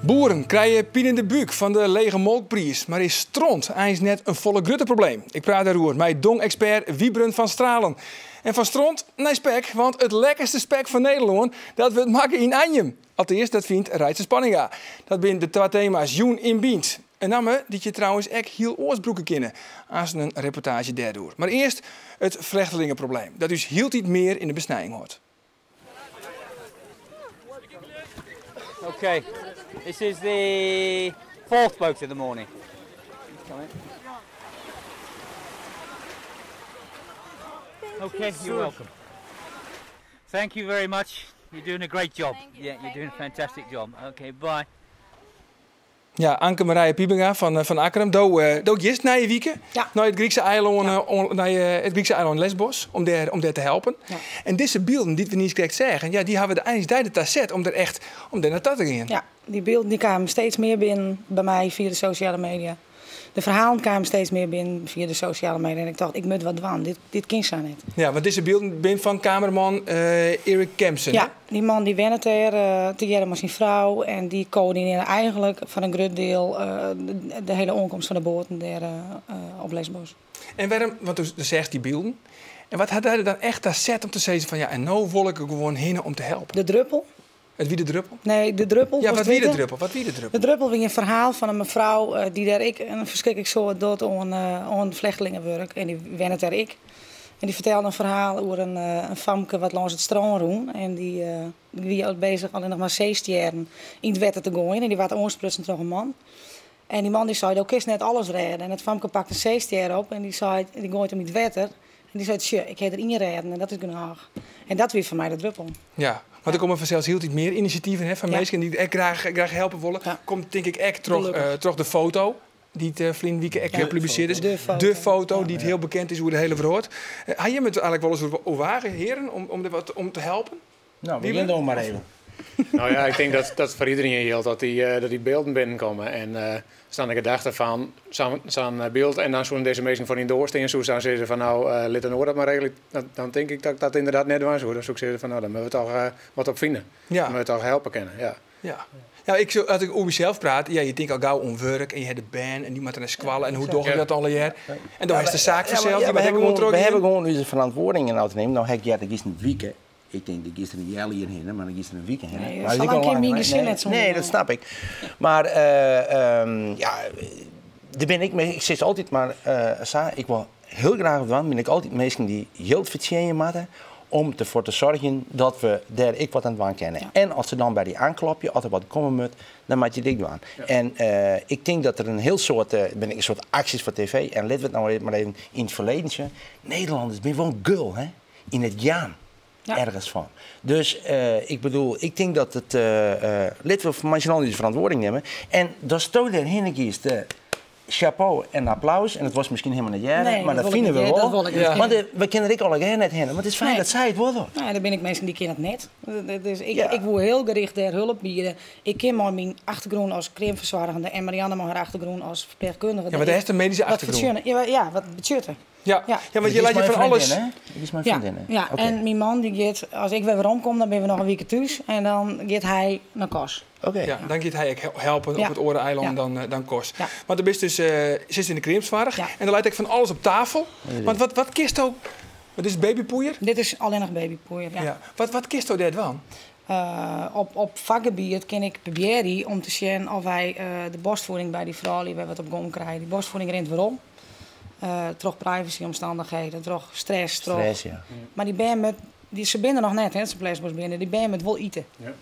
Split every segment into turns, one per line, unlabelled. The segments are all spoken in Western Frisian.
Boeren krije pine yn de búk fan de lege molkpriis, mar is stront eins net in folle grutter probleem? Ik praat dêroer mei dongekspert Wybren van Stralen. En fan stront nei spek, want it lekkerste spek fan Nederlân, dat wurdt makke yn Anjum. Alteast, dat fynt Reitse Spanninga. Dat binne de twa tema's jûn yn Bynt. In namme dy't je trouwens ek hiel oars brûke kinne, aansten in reportaazje dêroer. Mar earst it flechtelingeprobleem, dat ús hieltyd mear yn de besnijing hâldt.
Okay, this is the fourth boat of the morning. Okay, you're welcome. Thank you very much. You're doing a great job. Yeah, you're doing a fantastic job. Okay, bye.
Ja, Anke Marije Piebenga fan, fan Akkrum. Do, do giest nije wike
Ja.
nei it Grykske eilân, nei it Grykske eilân Lesbos om dêr, om dêr te helpen.
Ja.
En dizze bylden dy't we niiskrekt seagen, ja, dy hawwe de eins dy derta set om der echt om dêr nei ta te gean.
Ja, dy bylden dy kamen steeds mear binnen by my fia de sosjale media. De ferhalen kamen steeds mear binnen fia de sosjale media en ik tocht, ik moat wat dwaan. Dit, dit kin sa net.
Ja, want dizze bylden binne fan kameraman Eric Kempson.
Ja, dy man dy wennet dêr tegearre mei syn frou en dy koördinearre eigentlik foar in grut diel de hiele oankomst fan de boaten dêr op Lesbos.
En wêrom, want do seachst dy bylden, en wat hat dy der dan echt ta set om te sizzen fan ja, en no wol ik der gewoan hinne om te helpen?
De druppel.
It wie de druppel?
Nee, de druppel.
Ja, wat wie de druppel? Wat wie de druppel?
De druppel wie in ferhaal fan in mefrou dy't dêr ek in ferskriklik soad docht oan flechtlingewurk en dy wennet dêr ek. En dy fertelde in ferhaal oer in famke wat lâns it strân rûn en dy wie al bezich allinnich mar seestjerren yn it wetter te goaien en dy waard oansprutsen troch in man. En dy man dy sei, do kinst net alles rêde. En it famke pakt in seestjer op en dy seit, dy goait him yn it wetter. En dy seit, sjoch, ik ha der ien rêden en dat is genôch. En dat wie foar my de druppel.
Ja, want der komme fansels hieltyd mear inisjativen hè, fan minsken dy't ek graach, graach helpe wolle. Komt tink ik ek troch, troch de foto dy't ferline wike ek publisearre is.
De foto.
De foto dy't hiel bekend is oer de hiele wrâld. Ha jimme it eigentlik wolris oer oerwage, hearen, om der wat om te helpen?
Nou, begjin dan mar even.
Nou ja, ik tink dat dat foar iderien jildt dat dy, dat dy bylden binnenkomme. En staan de gedachte fan sa'n byld en dan soene dizze minsken foar dyn doar stean, soe dan sizze fan nou, lit in oar dat mar regelje. Dan tink ik dat ik dat ynderdaad net dwaan soe. Dan soe ik sizze fan nou, dan moatte we toch wat op fine.
Ja.
Dan moatte we toch helpe kinne, ja.
Ja. Ja, ik, as ik oer mysels praat, ja, je tinke al gau oan wurk en je ha de bern en dy moatte nei skoalle en hoe doch ik dat allegear? En dan is de saak fansels, dy moat ek gewoan
We hawwe
trochgean.
gewoan ús ferantwurdingen ôf te nimmen. No ha ik heard, ik giest in wike. Ik tink, dy giest der in healjier hinne, mar dan giest der in wike hinne.
Nee,
Maar
sa
dat is
lang
ek al
kin myn
langer,
gesin
nee,
net sûnder
Nee,
my.
dat snap ik. Mar eh, ja, der bin ik, ik sis altyd mar sa, ik wol hiel graach dwaan, bin ik altyd minsken dy't jild fertsjinje moatte om derfoar te soargjen dat we dêr ek wat oan dwaan kinne. En as se dan by dy oanklopje, as der wat komme moat, dan moat je it ek dwaan. En ik tink dat der in hiel soad, der binne ek in soad aksjes foar TV, en litte we it no mar even yn it ferleden sjen, Nederlanners binne wol gul, hè? Yn it jaan ergens fan. Dus ik bedoel, ik tink dat it, litte we mei syn allen ús ferantwurding nimme. En datsto dêrhinne giest, chapeau en applaus. En dat wolst miskien helemaal net hearre,
Nee,
mar
dat
dat
wol ik
fine
net
we
hearre,
wol.
dat wol ik net
Want
hearre.
we kinne der ek allegear net hinne, mar it is fijn
Nee.
dat sy it wol docht.
Nou, der binne ek minsken dy kinne it net. Dus ik,
Ja.
ik woe hiel gericht dêr hulp biede. Ik kin mei myn achtergrûn as kreamfersoargende en Marianne mei har achtergrûn as ferpleechkundige
Ja, want dêr is de medyske
wat
achtergrûn.
fertsjinne. Ja, ja, wat betsjutte.
Ja,
Ja.
ja, want je leit je fan alles.
Dit is myn
Ja,
freondinne.
ja.
Oké.
En myn man dy giet, as ik wer werom kom, dan binne we noch in wike thús en dan giet hy nei Kos.
Oké.
Ja, dan giet hy ek helpen op
Ja.
it oare eilân
Ja.
dan Kos.
Ja.
Want do bist dus, sitst yn de kreamsoarch
Ja.
en der leit ek fan alles op tafel. Want wat, wat kinsto, wat is it babypoeier?
Dit is allinnich babypoeier, ja.
Ja. Wat, wat kinsto dêr dwaan?
Op fakgebiet kin ik probearje om te sjen oft wy de borstvoeding by dy froulju wer wat op gong krije. Dy borstvoeding rint werom. Troch privacyomstannichheden, troch stress. Troch...
Stress, ja.
Mar dy bern moat, dy, se binne der noch net, hè, se op Lesbos binne. Dy bern moat wol ite.
Ja.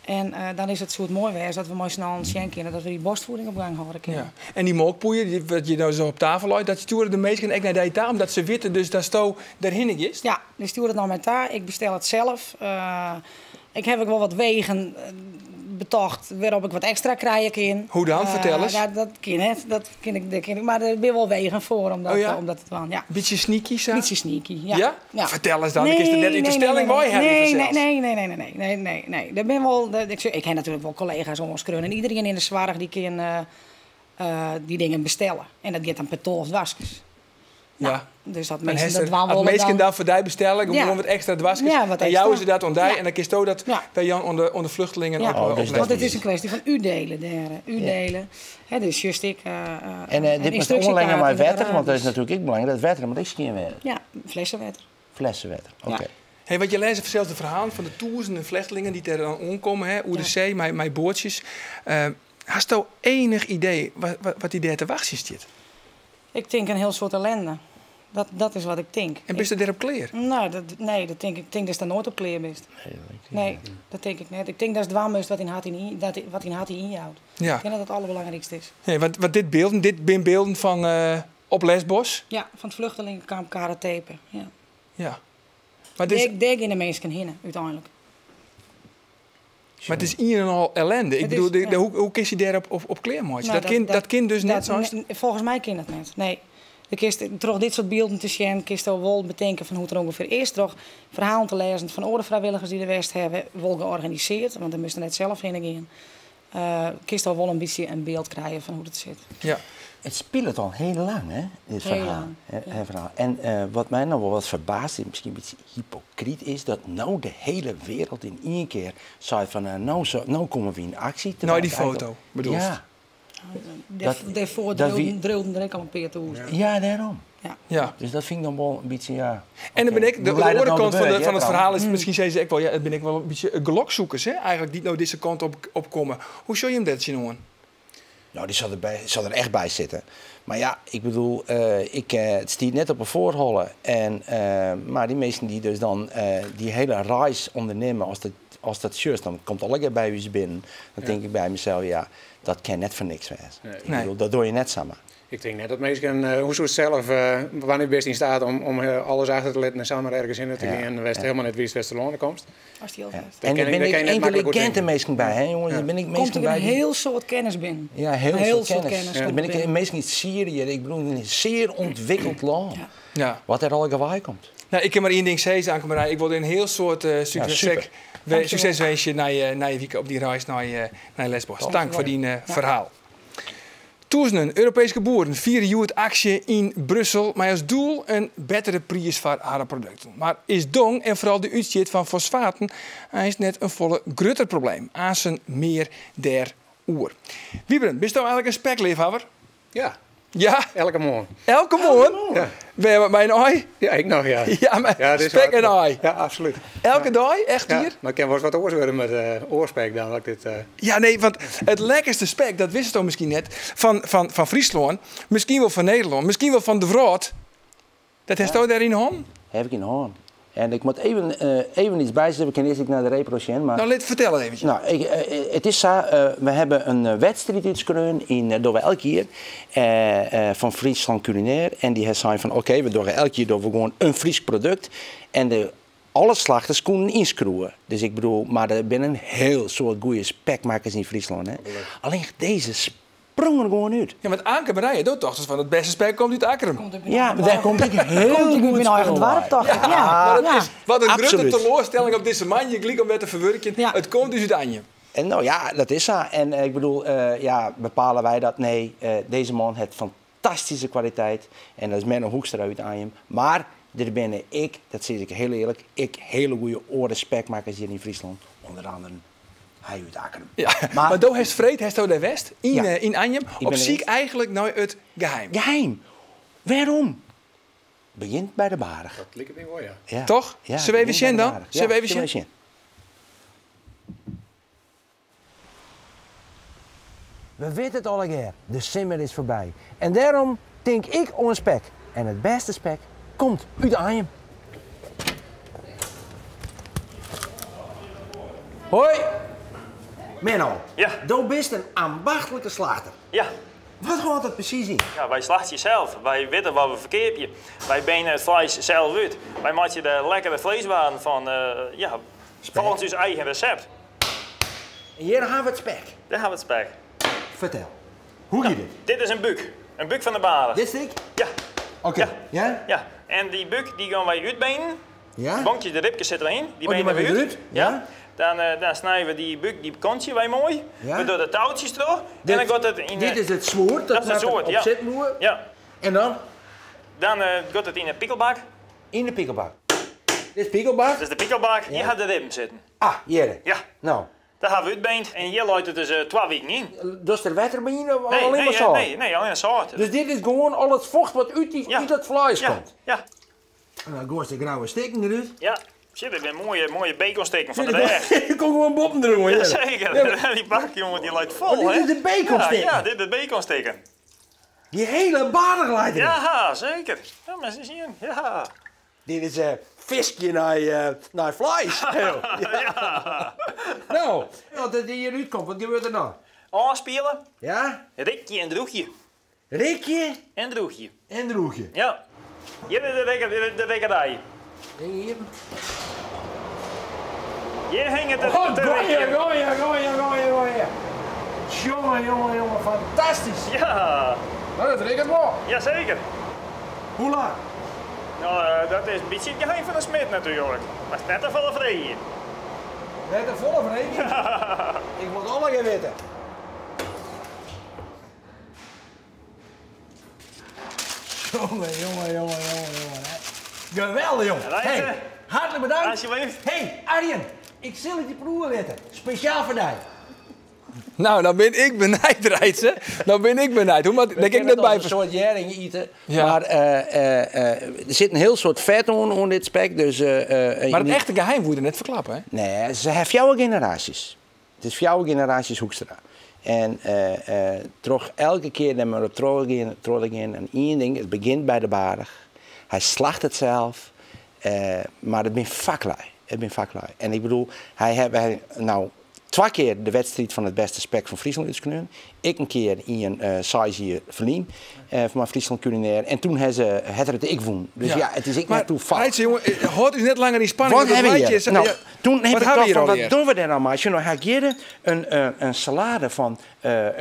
En dan is it, soe it moai wêze dat we mei syn allen sjen kinne dat we dy borstvoeding op gang hâlde kinne.
Ja. En dy molkpoeier, dy, wat je no zo op tafel leit, dat stjoere de minsken ek nei dy ta, omdat se witte dus datsto derhinne giest?
Ja, dy stjoere it nei my ta. Ik bestel it sels. Ik haw ek wol wat wegen betocht wêrop't ik wat ekstra krije kin.
Hoe dan? Fertel ris.
Ja, dat kin net. Dat kin ik, dat kin ik, mar der binne wol wegen foar
Oh ja?
om dat te dwaan. Ja.
Bytsje sneaky sa?
Bytsje sneaky, ja.
Ja?
Ja.
Fertel ris dan, dan kinst it net út de stelling
nee,
weihelje
nee,
fansels.
nee, nee, nee, nee, nee, nee, nee, nee. Der binne wol, ik, ik ha natuerlik wol kollega's oanskreaun en iderien yn de soarch dy kin dy dingen bestelle. En dat giet dan per 12 doaskes.
Ja.
Dus dat
Dan
minsken
hast
dat
er-
dwaan
as
wolle,
minsken
dan-
dan foar dy bestelle,
Ja.
gewoan wat ekstra dwaskes.
Ja, wat
dan
ekstra.
jouwe se dat oan dy
Ja.
en dan kinsto dat
Ja.
by Jan oan de vluchtelingen
Ja.
op,
Oh, dus
op
dat
Want het is een kwestie van uitdelen daar. hè. Uitdelen. Hè, dus juist ik.
En
een
dit moet
instructiekaart
omlengen met
in het
wetter, want dat is
Arabisch.
natuurlijk ook belangrijk. Dat wetter moet ik schoon worden.
Ja, flessenwetter.
Flessenwetter, oké.
Ja.
Hey, want je leest zelfs de verhalen van de toersende vluchtelingen die er dan omkomen, hè, oer de
Ja.
zee, met bootjes. Hast du enig idee wat die daar te wachten zit?
Ik denk een heel soort ellende. Dat is wat ik denk.
En ben je daarop klaar?
Nou, dat, nee, dat denk ik. Ik denk dat je daar nooit op klaar bent. Nee, dat denk ik net. Ik denk dat het dwam is wat in hart in, dat, wat in hart in inhoudt.
Ja.
Ik denk dat het allerbelangrijkste is.
Nee, want dit beelden, dit zijn beelden van op Lesbos.
Ja, van het vluchtelingenkamp Karatepe. Ja.
Ja. Maar het is,
Daar gaan de mensen heen, uiteindelijk.
maar het is ieder en al ellende. Ik
Het
bedoel,
is, ja.
hoe kun je daarop op kleer, maatje?
Nou,
Dat kind dus net zoals...
Volgens mij kan dat net. Nee. De kist, door dit soort beelden te zien, kist al wel bedenken van hoe het er ongeveer is. Door verhalen te lezen van andere vrijwilligers die de West hebben, wel georganiseerd, want daar moesten net zelf heen gaan. Kist al wel een beetje een beeld krijgen van hoe het zit.
Ja.
Het speelt al heel lang, hè, dit
Heel
verhaal.
lang,
Hè,
ja.
het verhaal. En wat mij nou wel wat verbaast, en misschien een beetje hypocriet is, dat nou de hele wereld in één keer zei van, nou, zo, nou komen we in actie.
Nou, die
Terwijl het
foto,
eigenlijk-
bedoel je?
Ja.
Daarvoor
dat wie-
drilden er ook al een paar toe.
Ja, daarom.
Ja.
Ja.
Dus dat vind ik dan wel een beetje, ja.
En dan ben ik, de
Blij dat
andere
nou
kant
gebeurt,
van
hè,
het verhaal
trouwens.
is, misschien zei ze ook wel, ja, dat ben ik wel een beetje gelokzoekers, hè, eigenlijk, die nou deze kant op komen. Hoe zou je hem dat zien, hoor?
Nou, die zal er echt bij zitten. Maar ja, ik bedoel, het stiet net op een voorhollen. En, maar die mensen die dus dan die hele reis ondernemen, als dat juist, dan komt alle keer bij u binnen. Dan denk ik bij mezelf, ja, dat kan net voor niks zijn.
Nee.
Ik
Nee.
bedoel, dat doe je net samen.
Ik denk net dat mensen, hoe ze het zelf, wanneer best in staat om alles achter te laten en samen ergens in te
Ja.
gaan. En wist helemaal net wie het Westerloon komt.
Als die heel
Ja.
vast.
En
ken
daar
ik-
ben
daar
ik
kan je net makkelijk goed
intelligente
denken.
mensen bij, hè, jongens.
Ja.
Daar ben ik
Komt
mensen
er
bij
een
die
heel soort kennis binnen.
Ja, heel,
Een heel
soort
soort
kennis.
kennis
Daar
komt
ben ik
binnen.
mensen in Syrië, ik bedoel, in een zeer ontwikkeld land.
Ja.
Ja.
Wat er al gewaai komt.
Nou, ik heb maar één ding zeggen, Anke Marij. Ik wilde een heel soort
Ja, super.
succes wensen naar je week op die reis naar Lesbos.
Dank
Dank voor
je wel.
die
Ja.
verhaal. Toesnen, Europese boeren vieren het actie in Brussel, maar als doel een betere prijs voor haar producten. Maar is dong en vooral de uitstoot van fosfaten is net een volle groter probleem. Azen meer der oer. Wiebren, ben je nou eigenlijk een spekliefhebber?
Ja,
Ja,
elke morgen.
elke morgen?
Ja.
Ben je met mijn ui?
Ja, ik nog, ja.
Ja, maar
Ja, het is
spek
waar.
en ui.
Ja, absoluut.
Elke dag? Echt
Ja,
hier?
maar ik kan wel eens wat oors worden met oorspek dan. Dat ik dit,
Ja, nee, want het lekkerste spek, dat wist het al misschien net, van Friesland, misschien wel van Nederland, misschien wel van de Wroot. Dat heeft ook daar in hon?
Heb ik in hoorn. En ik moet even iets bijzetten. Ik kan eerst naar de reprocien, maar
Nou, laat vertellen eventjes.
Nou, het is zo, we hebben een wedstrijd uitgeschreven in door we elk jaar, van Friesland Culinair. En die zijn van, oké, we doen elk jaar doen we gewoon een Fries product. En alle slachters konden inschroeven. Dus ik bedoel, maar er zijn een heel soort goede spekmakers in Friesland. Hè. Alleen deze sprongen er gewoon uit.
Ja, want Anke Marije, dat dacht ze van het beste spek komt uit Akkrum.
Komt uit mijn
Ja,
eigen
maar daar
dorp.
komt ik heel
Komt ik uit
goed
mijn eigen
spul
dorp,
uit.
toch? Ja,
Maar dat
ja.
is, wat een grote
Absoluut.
teleurstelling op deze man. Je kliek om weer te verwerken.
Ja.
Het komt dus uit Anje.
En nou ja, dat is zo. En ik bedoel, ja, bepalen wij dat? Nee, deze man heeft fantastische kwaliteit. En dat is Menno Hoekstra uit Anjem. Maar er ben ik, dat zeg ik heel eerlijk, ik hele goede oren spekmakers hier in Friesland. Onder andere hij uit Akkrum.
Ja, maar, maar do heeft vreed, heeft de West
Ja.
in Anjem.
Ik
Op
ben er
ziek
West.
eigenlijk nou het geheim.
Geheim. Waarom? Begint bij de barig.
Dat liep het niet wel, ja.
Ja.
Toch?
Ja,
Zullen we even
begint
zien
bij de
dan?
barig.
Zullen we
Ja,
even
zullen we
zien?
zien? We weten het al een keer. De simmer is voorbij. En daarom denk ik om een spek. En het beste spek komt uit Anjem. Hoi. Menno,
Ja.
du bist een ambachtelijke slachter.
Ja.
Wat gaat dat precies in?
Ja, wij slachten zelf. Wij weten wat we verkeerd. Wij benen het vlees zelf uit. Wij maken de lekkere vleeswaren van, ja, volgens ons eigen recept.
En hier gaan we het spek.
Daar hebben we het spek.
Vertel, hoe gaat dit?
Dit is een buik. Een buik van de baren.
Dit stuk?
Ja.
Oké.
Ja.
Ja?
Ja. En die buik die gaan wij uitbenen.
Ja?
Bonkjes, de ribjes zitten erin. Die
Oh, die
benen
maken
we
we
uit.
eruit? Ja.
Ja. Dan snijden we die buik, die kontje wij mooi.
Ja.
We doen de touwtjes erop.
Dit,
en dan gaat het in
dit is het soort, dat,
dat is het
maakt
soort,
op
ja.
zit moe.
Ja.
En dan?
Dan giet it yn de pikelbak.
Yn de pikelbak. Dit is pikelbak?
Dit is de pikelbak. Hjir ha de ribben sitten.
Ah, hjir.
Ja.
No.
Dêr ha we útbeend en hjir leit it dus twa wiken yn.
Dochst der wetter by yn of allinne mar sâlt?
Nee, nee, allinne sâlt.
Dus dit is gewoan al it focht wat út dy, út dat fleis komt?
Ja.
En dan goaist de grauwe stikken derút.
Ja. Sjoch, dit binne moaie, moaie baconstikken fan de rêch.
Der komt gewoan boppen deroan.
Ja, seker. Die bak, jongen, die leit fol,
Oh, dit is de baconstikken?
Ja, ja, dit is de baconstikken.
Die hele baarch leit deryn.
Ja, zeker. Ja, maar ze zien, ja.
Dit is fiskje nei, nei fleis.
Ja.
No, as it hjir útkomt, wat gebeurt der dan?
Ôfspiele.
Ja?
Rikje en drûgje.
Rikje?
En drûgje.
En drûgje.
Ja. Hjir is de rikkerij.
Hier.
Hjir hinget it
Oh,
te
goeie,
rikjen.
goeie, goeie, goeie, goeie. Jonge, jonge, jonge, fantastysk.
Ja.
No, dat rikt wol.
Jazeker.
Hoe lang?
No, dat is in bytsje it geheim fan de smid natuerlik. Mar net te folle freegje.
Net te folle freegje? Ik wol allegear witte. Jonge, jonge, jonge, jonge, jonge. Hè. Geweldich, jonge. Hey, hartlik bedankt.
Alsjeblieft.
Hey, Arjen, ik sil it dy proeven litte. Spesjaal foar dy.
No, dan bin ik benijd, Reitse. No bin ik benijd. Hoe moat, dêr kin ik net by
een soort hjerring ite.
Ja.
Mar der sit in hiel soad fet oan dit spek. Dus,
Mar it echte geheim woe er net ferklappe, hè?
Nee, se ha fjouwer generaasjes. It is fjouwer generaasjes Hoekstra. En troch elke kear der mar op trochgean, trochgean. En ien ding, it begjint by de baarch. Hy slacht it sels, mar it binne faklui. It binne faklui. En ik bedoel, hy hat hy, no, twa kear de wedstriid fan it bêste spek fan Fryslân útskreaun. Ik in kear ien seis jier ferlyn fan Fryslân Culinair. En toen ha se, hat er it ek wûn. Dus ja, it is ek
Mar,
net tafallich.
Reitse, jonge, hâld ús net langer yn spanning.
Wat
want
ha we
it
hjir?
lijtje is-
No,
ja.
toen heb
Wat
ik
ha we
tocht
hjir
fan, wat
allegear?
dogge we dêr nou mei? Sjoch, no ha ik hjir in salade fan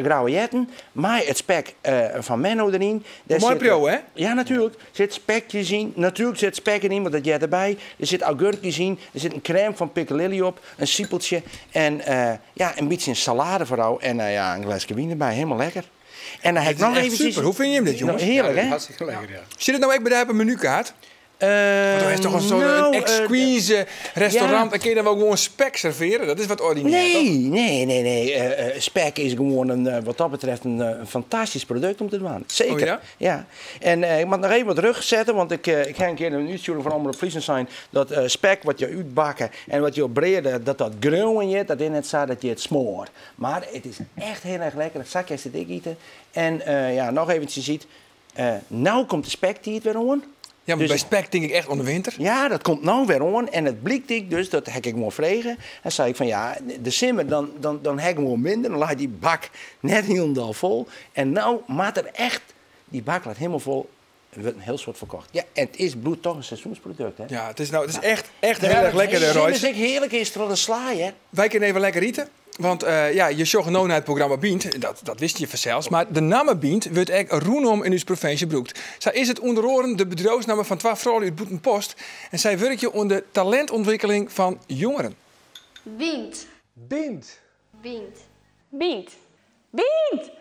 grauwe erwten, mei it spek fan Menno deryn. Dêr
Moai
sit,
priuw, hè?
Ja, natuerlik. Der sit spekjes yn. Natuerlik sit spek deryn, want dat heart derby. Der sit augurkjes yn. Der sit in krêm fan piccalilli op, in sipeltsje. En ja, in bytsje in salade foaral. En ja, in gleske wyn derby. Hielendal lekker. En dan ha ik
Dit is
noch
echt
eventjes
super. Hoe fine jim dit, jonges?
No, hearlik,
Ja,
hè?
hartstikke lekker, ja.
Sit it no ek by dy op 'e menukaart? Want dat is toch zo'n
no,
exquise restaurant.
ja.
Dan kun je dan wel gewoon spek serveren. Dat is wat ordinair, toch?
Nee, nee, nee, nee. Spek is gewoan wat dat betreft een fantastysk produkt om te dwaan. Seker.
Oh ja?
Ja. En ik moat noch even wat rjocht sette, want ik ha in kear in útstjoering fan Omrop Fryslân sein dat spek wat je útbakke en wat je op brede, dat dat greauwen hjit. Dat is net sa, dat hjit smoar. Mar it is echt hiel erch lekker. Dat sa kinst it ek ite. En ja, noch eventsjes yts. No komt de spektiid wer oan.
Ja, mar
Dus
by spek tink ik echt oan de winter.
Ja, dat komt no wer oan. En it blykt ek dus, dat ha ik gewoan frege. En sei ik fan ja, de simmer dan ha ik gewoan minder. Dan leit dy bak net hielendal fol. En no moat er echt, dy bak leit hielendal fol. Er wurdt in hiel soad ferkocht. Ja, en it is bliuwt toch in seizoensprodukt, hè?
Ja, it is, no, it is echt, echt
Ja,
hiel erch
dat
lekker, hè,
simmer
Royce.
is ek hearlik is troch de slaai, hè?
Wy kinne even lekker ite. Want ja, je sjogge no nei it programma Bynt, dat wist je fansels. Mar de namme Bynt wurdt ek rûnom yn ús provinsje brûkt. Sa is it ûnder oaren de bedriuwsnamme fan twa froulju út Bûtenpost. En sy wurkje oan de talintûntwikkeling fan jongeren.
Bynt.
Bynt.
Bynt.
Bynt. Bynt!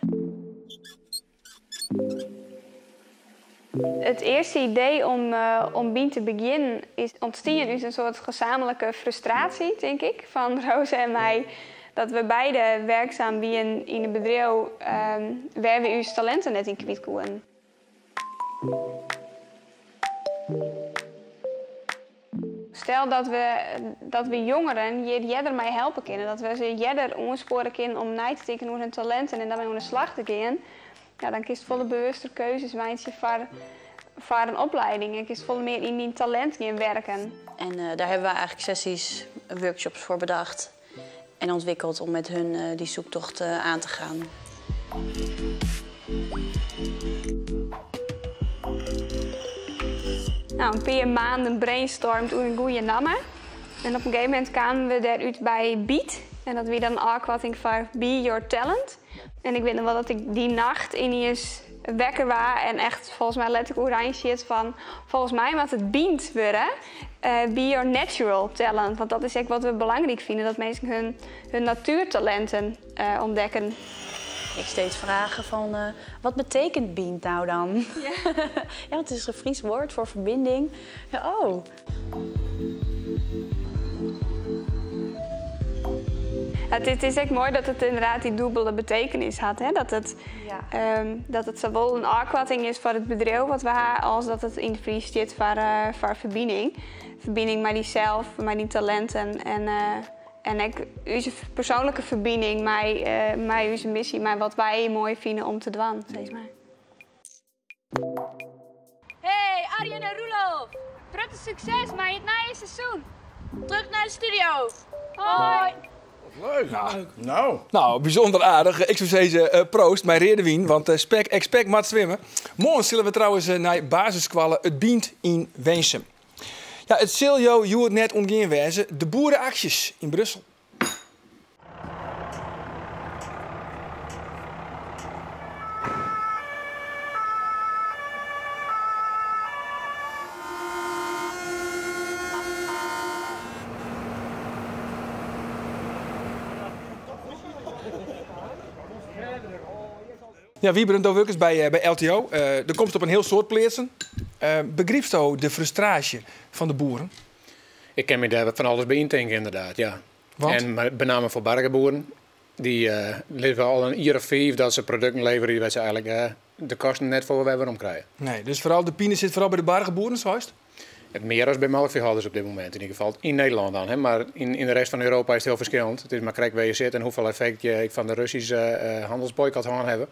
It earste idee om Bynt te begjinnen is ûntstien út in soart gesamentlike frustraasje, tink ik, fan Rosa en my. Dat we beide wurksum wienen yn in bedriuw wêr't we ús talinten net yn kwyt koenen. Stel dat we jongeren hjir earder mei helpe kinne, dat we se earder oanspoare kinne om nei te tinken oer hun talinten en dêrmei oan de slach te gean, ja, dan kinst folle bewuster keuzes meitsje foar in oplieding en kinst folle mear yn dyn talint gean wurken.
En dêr hawwe wy eigentlik sessy's, workshops foar betocht en ûntwikkele om mei hun dy syktocht oan te gean.
No, in pear maanden brainstormd oer in goede namme. En op in gegeven momint kamen we dêrút by Byt. En dat wie dan in ôfkoarting foar Be Your Talent. En ik wit noch wol dat ik dy nacht ynienen wekker wie en echt folgens my letterlik oerein sit fan folgens my moat it Bynt wurde. Be Your Natural Talent. Want dat is ek wat we belangryk fine, dat minsken hun natuertalinten ûntdekke.
Ik steeds vragen van, wat betekent Bynt nou dan? Ja, ja, want het is een Fries woord voor verbinding. Ja, oh.
Het is echt mooi dat het inderdaad die dubbele betekenis had. Hè? Dat het zowel een ôfkoarting is foar it bedriuw wat we ha, as dat it yn it Frysk stiet foar ferbining. Ferbining mei dysels, mei dyn talinten en ek ús persoanlike ferbining mei ús missy, mei wat wy moai fine om te dwaan, sis mar.
Hey Arjen en Roelof! Grutte sukses mei it nije seizoen! Terug nei de studio! Hoi!
Leuk.
Nou.
Nou.
Nou, bysûnder aardich. Ik soe sizze proost mei reade wyn, want spek ek spek moat swimme. Moarn sille we trouwens nei basisskoalle It Bynt yn Winsum. Ja, it sil jo hjoed net ûntgien wêze, de boere-aksjes yn Brussel. Ja, Wiebren, do wurkest by LTO. Do komst op in hiel soad pleatsen. Begrypsto de frustraasje fan de boeren?
Ik kin my dêr fan alles by yntinke, ynderdaad, ja.
Want?
En benammen foar bargeboeren. Dy lizze al in jier of 5 dat se produkten leverje wêr't se eigenlik de kosten net foar wer werom krije.
Nee, dus foaral de pine sit foaral by de bargeboeren, seist?
It mear as by melkfeehâlders op dit momint, yn ieder gefal yn Nederlân dan. Hè. Mar yn de rest fan Europa is it hiel ferskillend. It is mar krekt wêr je sitte en hoefolle effekt je ek fan de Russyske hannelsboykot hân hawwe.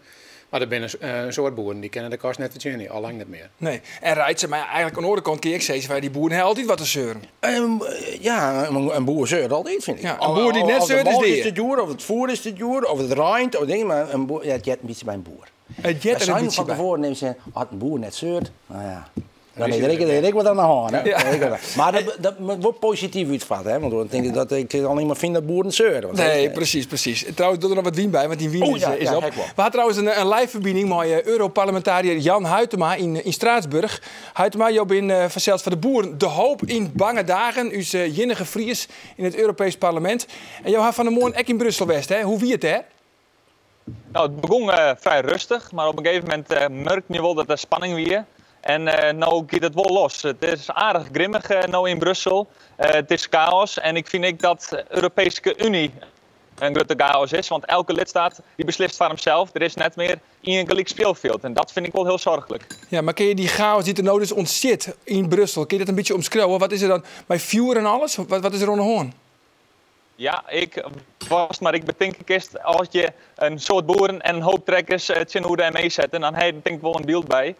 Mar der binne in soad boeren dy kinne de kosten net fertsjinje, al lang net mear.
Nee, en Reitse, mar eigenlik oan de oare kant kin je ek sizze fan dy boeren hawwe altyd wat te seuren.
Ja, in boer seurt altyd, fyn ik.
Ja, in boer dy't net
Of de
seurt is
molke is
dea.
te djoer, of it foer is te djoer, of it reint, of dingen, mar in boer, ja, it heart in bytsje by in boer.
It heart
Dat
der in
seinen
bytsje
fan
by.
tefoaren even zeggen, as in boer net seurt, nou ja. Dan
is
is
hy
er
der
ek wat oan de hân, hè?
Ja.
Dan is er ek wat. Mar dat moat wol posityf útfatte, hè? Want dan tink ik dat ik allinnich mar fyn dat boeren seuren. Want
Nee,
dat
precies, precies. Trouwens, doe der noch wat wyn by, want dy wyn
Oh, ja,
is
ja,
op.
ek wol.
We ha trouwens in live ferbining mei Europarlementariër Jan Huitema yn Straatsburg. Huitema, jo binne fansels foar de boeren de hoop yn bange dagen, ús iennige Fries yn it Europeesk Parlemint. En jo ha fan 'e moarn ek yn Brussel west, hè? Hoe wie it dêr?
Nou, it begûn frij rêstich, mar op in gegeven momint merkte je wol dat der spanning wie. En no giet it wol los. It is aardich grimmich no yn Brussel. It is chaos en ik fyn ek dat de Europeeske Uny in grutte chaos is, want elke lidsteat dy beslist foar himsels. Der is net mear ien gelyk spylfjild en dat fyn ik wol hiel soarchlik.
Ja, mar kinne je dy chaos dy't der no dus ûntstiet yn Brussel, kinne je dat in bytsje omskriuwe? Wat is der dan mei fjoer en alles? Wat is der oan de hân?
Ja, ik was mar ik betinke kinst, as je in soad boeren en in hoop trekkers tsjinoer de ME sette, dan ha je tink ik wol in byld by.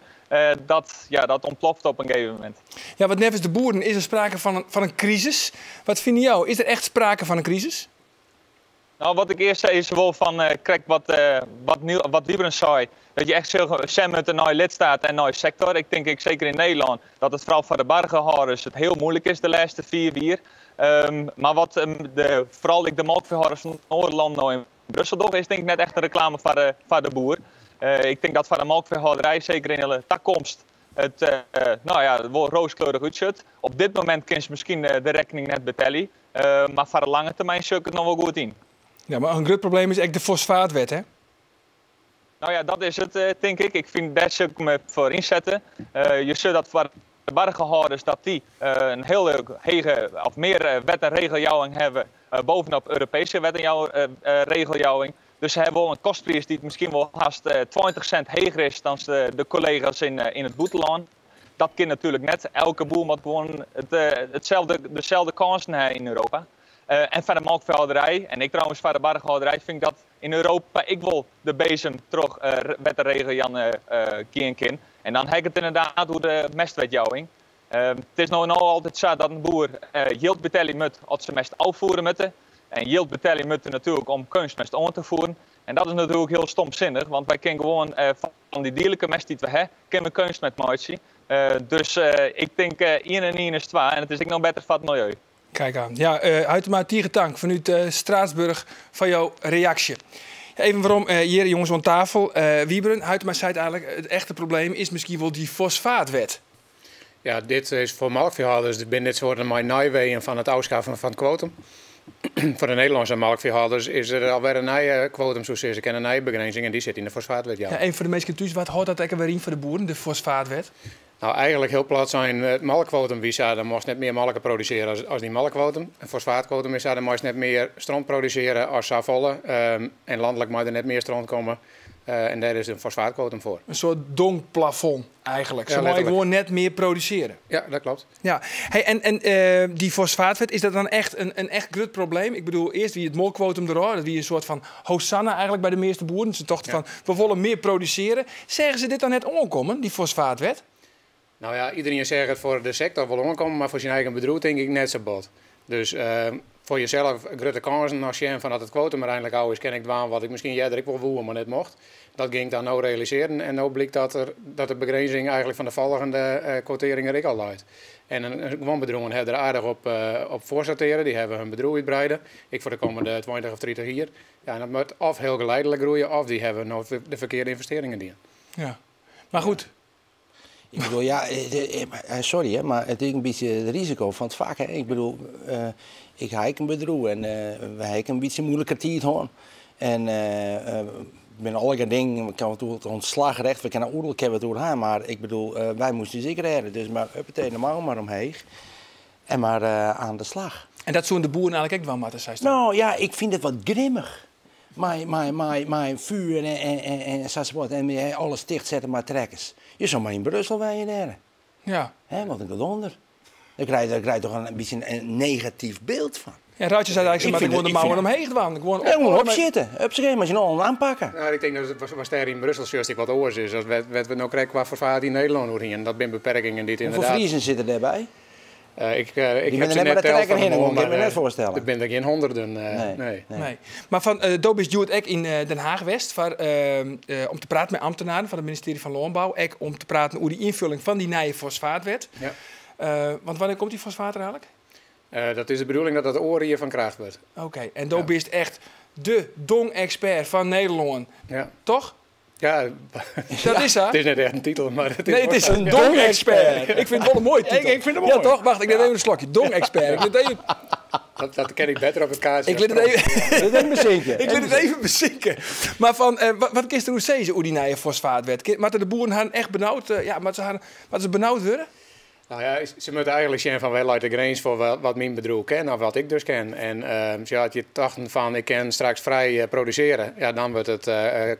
Dat, ja, dat ûntploft op in gegeven momint.
Ja, want neffens de boeren is der sprake fan in krisis. Wat fine jo? Is der echt sprake fan in krisis?
Nou, wat ik earst sei is wol fan krekt wat Wiebren sei, dat je echt sjen moatte nei lidsteat en nei sektor. Ik tink ek seker yn Nederlân dat it foaral foar de bargehâlders it hiel muoilik is de lêste 4 jier. Mar wat foaral ek de molkfeehâlders fan oare lannen no yn Brussel dogge, is tink ik net echt in reklame foar de boer. Ik tink dat foar de molkfeehâlderij seker yn de takomst it nou ja, wol rooskleurich útsjocht. Op dit momint kinne se miskien de rekkening net betelje, mar foar de lange termyn sjoch ik it noch wol goed yn.
Ja, mar in grut probleem is ek de fosfaatwet, hè?
Nou ja, dat is it, tink ik. Ik fyn dêr sil ik my foar ynsetten. Je sjocht dat foar de bargehâlders dat dy in hiel hege of mear wet en regeljouwing hawwe bovenop Europeeske wet en regeljouwing. Dus se hawwe wol in kostpriis dy't miskien wol hast 20 sint heger is dan de kollega's yn it bûtenlân. Dat kin natuerlik net. Elke boer moat gewoan deselde kânsen hawwe yn Europa. En foar de molkfeehâlderij, en ek trouwens foar de bargehâlderij, fyn ik dat yn Europa ek wol de bezem troch wet en regeljouwing gean kin. En dan ha ik it ynderdaad oer de mestwetjouwing. It is no altyd sa dat in boer jild betelje moat as se mest ôffiere moatte. En jild betelje moatte natuerlik om keunstmest oan te fieren. En dat is natuerlik hiel stomsinnich, want wy kinne gewoan fan dy dierlike mest dy't we ha, kinne we keunstmest meitsje. Dus ik tink ien en ien is twa en it is ek noch better foar it miljeu.
Kijk aan. Ja, Huitema, tige tank fanút Straatsburg foar jo reaksje. Even werom, hjir jonges oan tafel. Wiebren, Huitema sei eigenlik, it echte probleem is miskien wol dy fosfaatwet.
Ja, dit is foar molkfeehâlders, dit binne dit soarten mei neiweeën fan it ôfskaffen fan it kwotum. Foar de Nederlânske melkfeehâlders is der alwer in nije kwotum, soe sizze kinne, in nije begrinzing en dy sit yn de fosfaatwetjouwing.
Ja, even foar de minsken thús, wat hâldt dat ek alwer yn foar de boeren, de fosfaatwet?
Nou, eigenlijk heel plat sein, it molkkwotum wie sa, dan moatst net mear molke produsearje as dyn molkkwotum. In fosfaatkwotum is sa, dan meist net mear stront produsearje as safolle. En lanlik mei der net mear stront komme. En dêr is in fosfaatkwotum foar.
In soart dongplafond eigenlijk.
Ja,
Se meie
letterlik.
gewoan net mear produsearje.
Ja, dat klopt.
Ja. Hey, en dy fosfaatwet, is dat dan echt in echt grut probleem? Ik bedoel, earst wie it molkkwotum der ôf. Dat wie in soart fan hosanna eigenlijk by de measte boeren. Se tochten fan, we wolle mear produsearje. Seagen se dit dan net oankommen, dy fosfaatwet?
Nou ja, iderien seach it foar de sektor wol oankommen, mar foar syn eigen bedriuw tink ik net sa bot. Dus foar jesels grutte kânsen noch sjen fan as it kwotum der einlik ôf is, kin ik dwaan wat ik miskien earder ek wol woe, mar net mocht. Dat gyng ik dan no realisearjen en no blykt dat de begrinzing eigenlijk fan de folgjende kwotering der ek al leit. En guon bedriuwen hawwe der aardich op foarsortearre, dy hawwe hun bedriuw útbreide, ek foar de kommende 20 of 30 jier. Ja, en dat moat of hiel geleidelijk groeie of dy hawwe no de ferkearde ynvestearringen dien.
Ja, mar goed.
Ik bedoel, ja, sorry, hè, mar it is in bytsje it risiko fan it fak. Hè. Ik bedoel, ik ha ek in bedriuw en we ha ek in bytsje muoilike tiid hân. En binne allegear dingen, we kinne it oer ontslagrecht, we kinne oeral kinne we it oer ha, mar ik bedoel, wy moasten ús ek rêde. Dus mar huppatee, de mouwen mar omheech en mar aan de slach.
En dat soene de boeren eigenlik ek dwaan moatte, seist dan?
Nou ja, ik fyn it wat grimmich. Mei fjoer en sasoart. En alles tichtsetten mei trekkers. Je soe mar yn Brussel wenje dêr.
Ja.
Hè, wat in gedonder. Daar krijg je toch een beetje een negatief beeld van.
Ja, Ruitje zei eigenlijk, ze
Ik
moeten
vind
gewoon de
het- ik
mouwen
vind
omheeg dwaan. Gewoon
Ja, gewoon
op-
opzitten. Op zich, maar ze al aanpakken.
Nou, ik denk dat het was daar in Brussel juist wat oors is. Dat wat we nou krijgen qua vervaart in Nederland doorheen. En dat zijn beperkingen die het
Hoeveel
inderdaad
Friezen zitten daarbij?
Ik
Die
heb
zijn
ze
net
net
met de
teld
trekker
van de
heen,
morgen,
kan ik me
maar,
net voorstellen.
Er zijn er geen honderden,
Nee,
nee.
nee.
Nee. Maar van Dobis Stewart ook in Den Haag West, om te praten met ambtenaren van het ministerie van Landbouw, ook om te praten over die invulling van die nieuwe fosfaatwet.
Ja.
Want wanneer komt die fosfaat er eigenlijk?
Dat is de bedoeling dat dat oor hier van kracht wordt.
Oké, en Dobis is echt de dong-expert van Nederland.
Ja.
Toch?
Ja.
Dat is haar.
Het is net echt een titel, maar het is
Nee, het is
wel-
een dong-expert. Ik vind het wel een mooie titel.
Ik vind hem
Ja,
mooi.
toch? Wacht, ik neem even een slokje. Dong-expert. Ik neem even
Dat ken ik beter op het kaartje.
Ik liet het even
Dat even bezinken.
Ik liet het even bezinken. Maar van wat kiest er hoe ze hoe die nieuwe fosfaatwet? Maar de boeren gaan echt benauwd, ja, maar ze gaan, maar ze benauwd worden?
Nou ja, ze moeten eigenlijk zien van wij de grens voor wat mijn bedrijf ken of wat ik dus ken. En ze had je dachten van ik kan straks vrij produceren. Ja, dan wordt het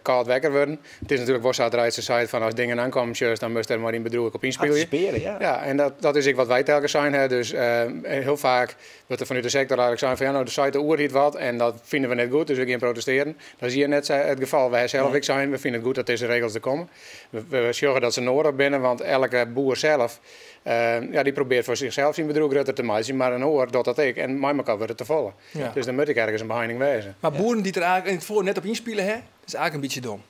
koud wekker worden. Het is natuurlijk wel zo dat ze zei van als dingen aankomen, just, dan moest er maar in bedrijf op inspelen.
Anticiperen, ja.
Ja, en dat is ook wat wij telkens zijn. Hè. Dus heel vaak wordt er vanuit de sector eigenlijk zijn van ja, nou de site de oer hiet wat en dat vinden we net goed, dus we gaan protesteren. Dat is hier net het geval. Wij zelf ook zijn, we vinden het goed dat deze regels er komen. We zorgen dat ze nodig binnen, want elke boer zelf ja, die probeert voor zichzelf zijn bedrijf groter te maken, maar een oor doet dat ik en mij elkaar wordt het te vallen.
Ja.
Dus dan moet ik ergens een behinding wezen.
Maar boeren die er eigenlijk in het voor net op inspelen, hè, dat is eigenlijk een beetje dom.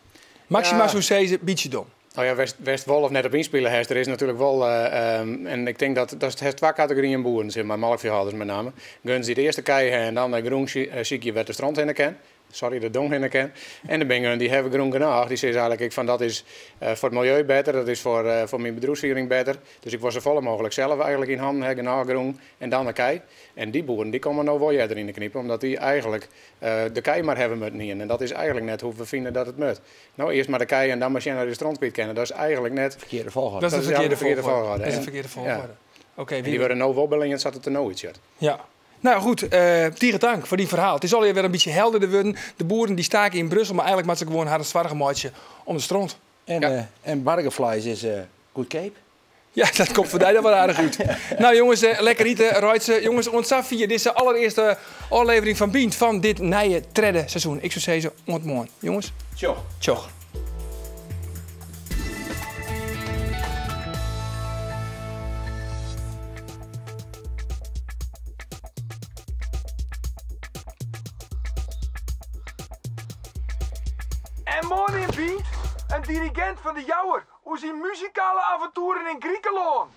Maxima
Ja.
zo zei ze, een beetje dom.
Nou ja, West Wolf net op inspelen heeft, er is natuurlijk wel, en ik denk dat dat is twee categorieën boeren, zeg maar, melkveehouders met name. Guns die de eerste kei hebben en dan de groen ziekje werd de strand in ken. Sorry, de dong in ken. En de bingen die hebben groen genoeg. Die zeggen eigenlijk ik van dat is voor het milieu beter, dat is voor mijn bedrijfsvoering beter. Dus ik was zo volle mogelijk zelf eigenlijk in handen hebben, genoeg groen en dan de kei. En die boeren die komen nou wel eerder in de kniepen, omdat die eigenlijk de kei maar hebben moeten niet. En dat is eigenlijk net hoe we vinden dat het moet. Nou, eerst maar de kei en dan maar naar de strand kwijt kennen. Dat is eigenlijk net
verkeerde volgorde.
Dat is de
Dat is
verkeerde
de verkeerde
volgorde.
volgorde.
Dat is de
En
verkeerde volgorde.
Ja.
Oké,
En
wie
die worden nou wel bellingen, zat het er nou iets uit.
Ja. Nou goed, Tiere dank voor die verhaal. Het is alweer weer een beetje helderder worden. De boeren die staken in Brussel, maar eigenlijk maakt ze gewoon haar zwarge maatje om de stront.
En, bargevlees is goedkoop.
Ja, dat komt voor jou dan wel aardig uit. Nou jongens, lekker eten, Reutse. Jongens, ontzag via deze allereerste aflevering van Bynt van dit nieuwe tredde seizoen. Ik zou zeggen, ontmoet. Jongens.
Tjoch.
Tjoch. En morgen in Bynt, een dirigent van de Jouwer, hoe zijn muzikale avonturen in Griekenland.